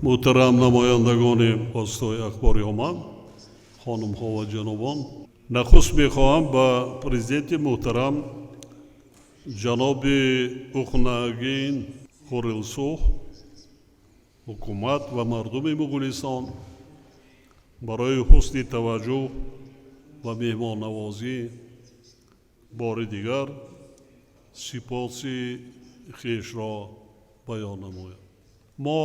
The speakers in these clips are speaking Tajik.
Муҳтарам намояндагони воситаҳои ахбори омма, хонумҳо ва ҷанобон, нахуст мехоҳам ба президенти муҳтарам ҷаноби Ухнаагийн Хурэлсух, ҳукумат ва мардуми Муғулистон барои ҳусни таваҷҷӯҳ ва меҳмоннавозӣ бори дигар сипоси хешро баён намоям. Мо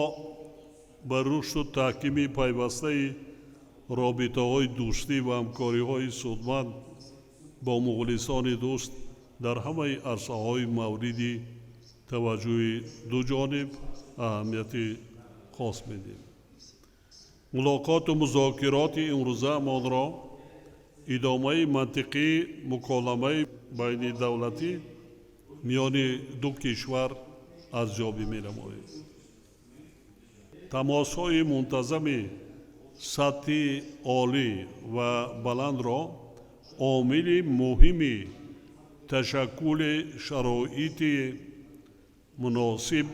ба рушду таҳкими пайвастаи робитаҳои дӯстӣ ва ҳамкориҳои судманд бо Муғулистони дӯст дар ҳамаи арсаҳои мавриди таваҷҷӯҳи дуҷониб аҳамияти хос медиҳем. Мулоқоту музокироти имрӯзаамонро идомаи мантиқии муколамаи байнидавлатӣ миёни ду кишвар арзёбӣ менамоем. Тамосҳои мунтазами сатҳи олӣ ва баландро омили муҳими ташаккули шароити муносиб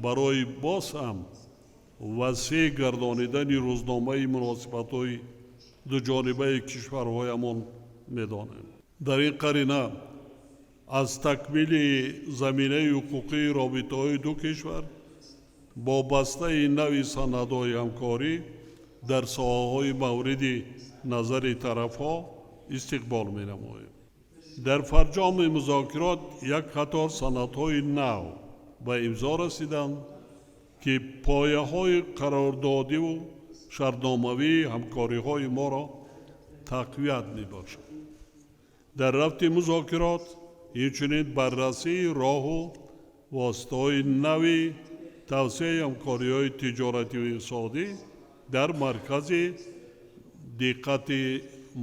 барои боз ҳам васеъ гардонидани рӯзномаи муносибатҳои дуҷонибаи кишварҳоямон медонем. Дар ин қарина аз такмили заминаи ҳуқуқии робитаҳои ду кишвар бо бастаи нави санадҳои ҳамкорӣ дар соҳаҳои мавриди назари тарафҳо истиқбол менамоем. Дар фарҷоми музокирот як қатор санадҳои нав ба имзо расиданд, ки пояҳои қарордодиву шартномавии ҳамкориҳои моро тақвият мебахшад. Дар рафти музокирот инчунин баррасии роҳу воситаҳои нави тавсеаи ҳамкориҳои тиҷоративу иқтисодӣ дар маркази диққати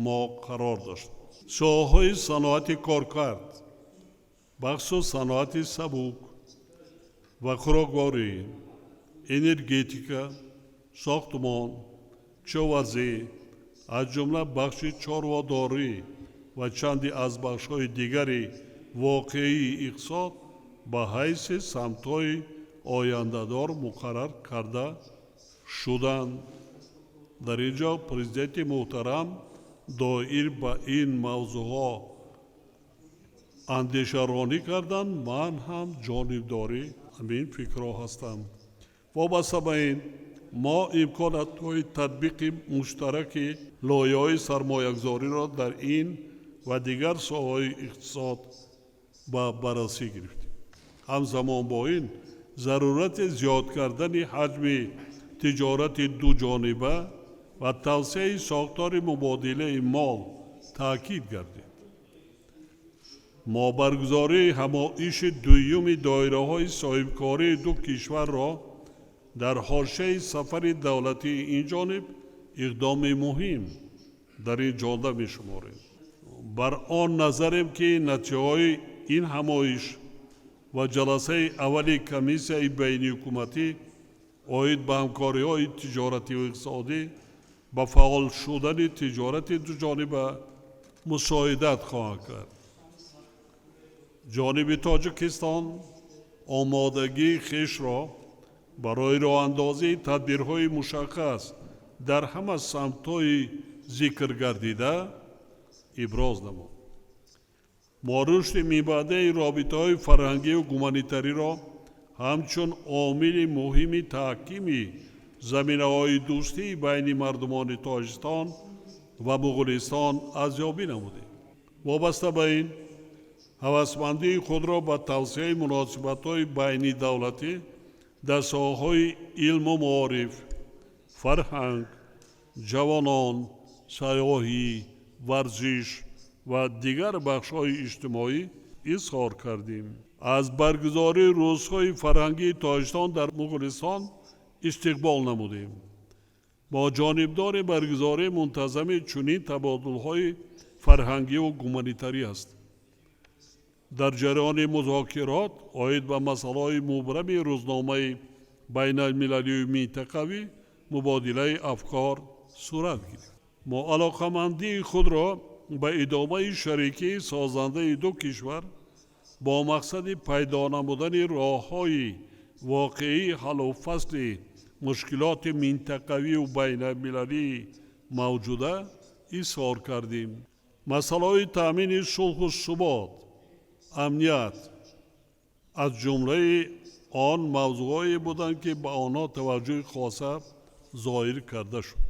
мо қарор дошт. Соҳаҳои саноати коркард, бахусус саноати сабук ва хӯрокворӣ, энергетика, сохтмон, кишоварзӣ, аз ҷумла бахши чорводорӣ ва чанде аз бахшҳои дигари воқеии иқтисод ба ҳайси самтҳои ояндадор муқаррар карда шуданд. Дар ин ҷо президенти муҳтарам доир ба ин мавзӯъҳо андешаронӣ карданд. Ман ҳам ҷонибдори ҳамин фикрҳо ҳастам. Вобаста ба ин мо имкониятҳои татбиқи муштараки лоиҳаҳои сармоягузориро дар ин ва дигар соҳаҳои иқтисод ба баррасӣ гирифтем. Ҳамзамон бо ин зарурати зиёд кардани ҳаҷми тиҷорати дуҷониба ва тавсеаи сохтори мубодилаи мол таъкид гардид. Мо баргузории ҳамоиши дуюми доираҳои соҳибкории ду кишварро дар ҳошияи сафари давлатии ин ҷониб иқдоми муҳим дар ин ҷода мешуморем. Бар он назарем, ки натиҷаҳои ин ҳамоиш ва ҷаласаи аввали комиссияи байниҳукуматӣ оид ба ҳамкориҳои тиҷоративу иқтисодӣ ба фаъол шудани тиҷорати дуҷониба мусоидат хоҳанд кард. Ҷониби Тоҷикистон омодагии хешро барои роҳандозии тадбирҳои мушаххас дар ҳама самтҳои зикр гардида иброз намуд. Мо рушди минбаъдаи робитаҳои фарҳангию гуманитариро ҳамчун омили муҳими таҳкими заминаҳои дӯстии байни мардумони Тоҷикистон ва Муғулистон арзёбӣ намудем. Вобаста ба ин ҳавасмандии худро ба тавсеаи муносибатҳои байнидавлатӣ дар соҳаҳои илму маориф, фарҳанг, ҷавонон, сайёҳӣ, варзиш ва дигар бахшҳои иҷтимоӣ изҳор кардем. Аз баргузории рӯзҳои фарҳангии Тоҷикистон дар Муғулистон истиқбол намудем. Мо ҷонибдори баргузории мунтазами чунин табодулҳои фарҳангиву гуманитарӣ ҳастем. Дар ҷараёни музокирот оид ба масъалаҳои мубрами рӯзномаи байналмилалию минтақавӣ мубодилаи афкор сурат гирифт. Мо алоқамандии худро ба идомаи шарикии созандаи ду кишвар бо мақсади пайдо намудани роҳҳои воқеии ҳаллу фасли Мушкилоти минтақавию байналмилалии мавҷуда изҳор кардем. Масъалаҳои таъмини сулҳу субот, амният аз ҷумлаи он мавзӯъҳое буданд, ки ба онҳо таваҷҷӯҳи хоса зоҳир карда шуд.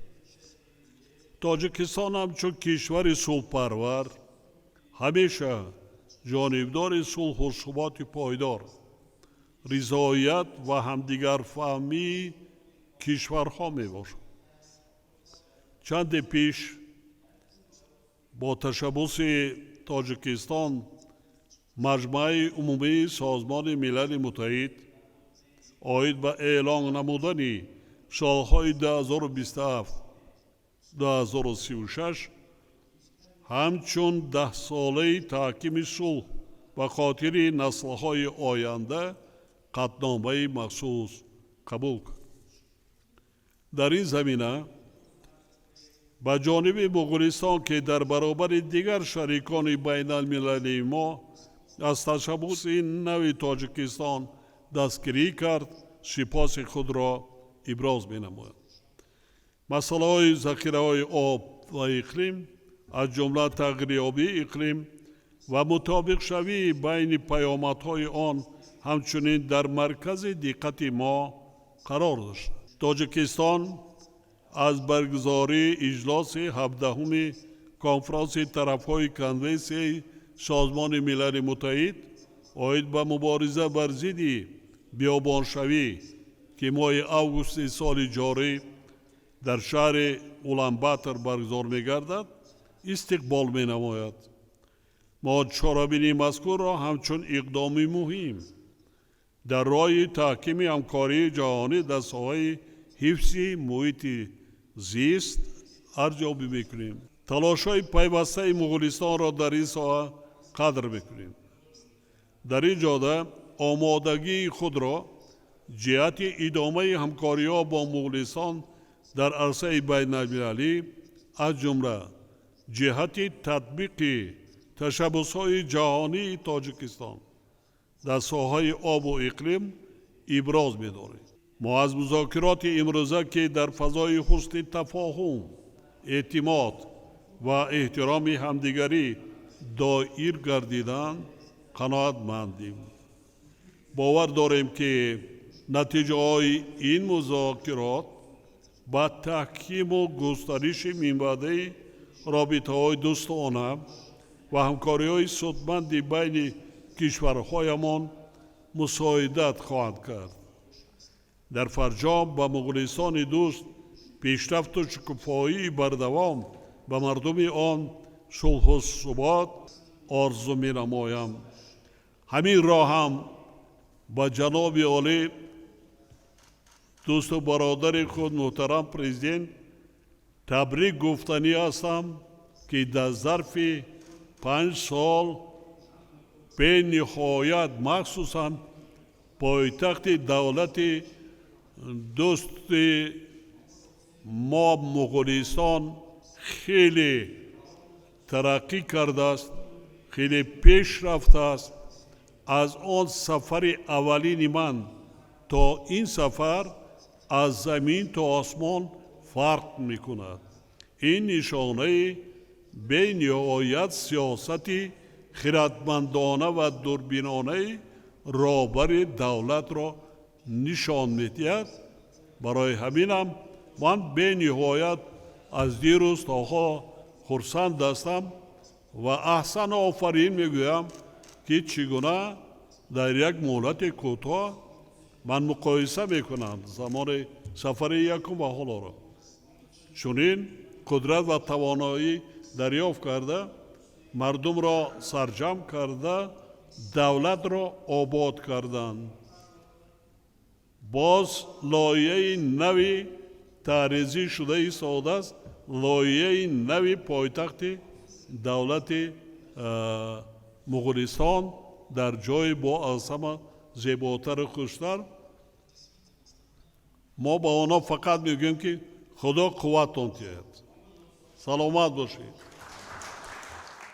Тоҷикистон ҳамчун кишвари сулҳпарвар ҳамеша ҷонибдори сулҳу суботи пойдор, ризоят ва ҳамдигарфаҳмии кишварҳо мебошад. Чанде пеш бо ташаббуси Тоҷикистон Маҷмааи Умумии Созмони Милали Муттаҳид оид ба эълон намудани солҳои 2027 2036 ҳамчун 10-солаи таҳкими сулҳ ба хотири наслҳои оянда қатъномаи махсус қабул кард. Дар ин замина ба ҷониби Муғулистон, ки дар баробари дигар шарикони байналмилалии мо аз ташаббуси нави Тоҷикистон дастгирӣ кард, сипоси худро иброз менамоям. Масъалаҳои захираҳои об ва иқлим, аз ҷумла тағйирёбии иқлим ва мутобиқшавии байни паёмадҳои он, ҳамчунин дар маркази диққати мо қарор дошт. Тоҷикистон аз баргузории иҷлоси 17-уми Конфронси тарафҳои Конвенсияи Созмони Милали Муттаҳид оид ба мубориза бар зидди биёбоншавӣ, ки моҳи августи соли ҷорӣ дар шаҳри Уланбатор баргузор мегардад, истиқбол менамояд. Мо чорабинии мазкурро ҳамчун иқдоми муҳим дар роҳи таҳкими ҳамкории ҷаҳонӣ дар соҳаи ҳифзи муҳити зист арзёбӣ мекунем. Талошҳои пайвастаи Муғулистонро дар ин соҳа қадр мекунем. Дар ин ҷода омодагии худро ҷиҳати идомаи ҳамкориҳо бо Муғулистон дар арсаи байналмилалӣ, аз ҷумла ҷиҳати татбиқи ташаббусҳои ҷаҳонии Тоҷикистон дар соҳаи обу иқлим, иброз медорем. Мо аз музокироти имрӯза, ки дар фазои ҳусни тафоҳум, эътимод ва эҳтироми ҳамдигарӣ доир гардиданд, қаноатмандем. Бовар дорем, ки натиҷаҳои ин музокирот ба таҳкиму густариши минбаъдаи робитаҳои дӯстона ва ҳамкориҳои судманди байни кишварҳоямон мусоидат хоҳанд кард. Дар фарҷом ба Муғулистони дӯст пешрафту шукуфоии бардавом, ба мардуми он сулҳу субот орзу менамоям. Ҳамин роҳ ҳам ба ҷаноби олӣ, дӯсту бародари худ, муҳтарам Президент табрик гуфтанӣ ҳастам, ки дар зарфи 5 сол бениҳоят, махсусан пойтахти давлати дӯсти мо Муғулистон хеле тараққӣ кардааст, хеле пеш рафтааст. Аз он сафари аввалини ман то ин сафар аз замин то осмон фарқ мекунад. Ин нишонаи бениҳоят сиёсати хиратмандона ва дурбинонаи роҳбари давлатро нишон медиҳад. Барои ҳаминам ман бениҳоят аз дирӯз то ҳол хурсанд ҳастам ва аҳсану офарин мегӯям, ки чӣ гуна дар як муҳлати кӯтоҳ, ман муқоиса мекунам замони сафари якум ва ҳолоро, чунин қудрат ва тавоноӣ дарёфт карда, мардумро сарҷамъ карда, давлатро обод карданд. Боз лоиҳаи нави таъризӣ шуда истодааст, лоиҳаи нави пойтахти давлати Муғулистон дар ҷои бо аз ҳама зеботару хуштар. Мо ба онҳо фақат мегӯем, ки Худо қувватон диҳад, саломат бошед.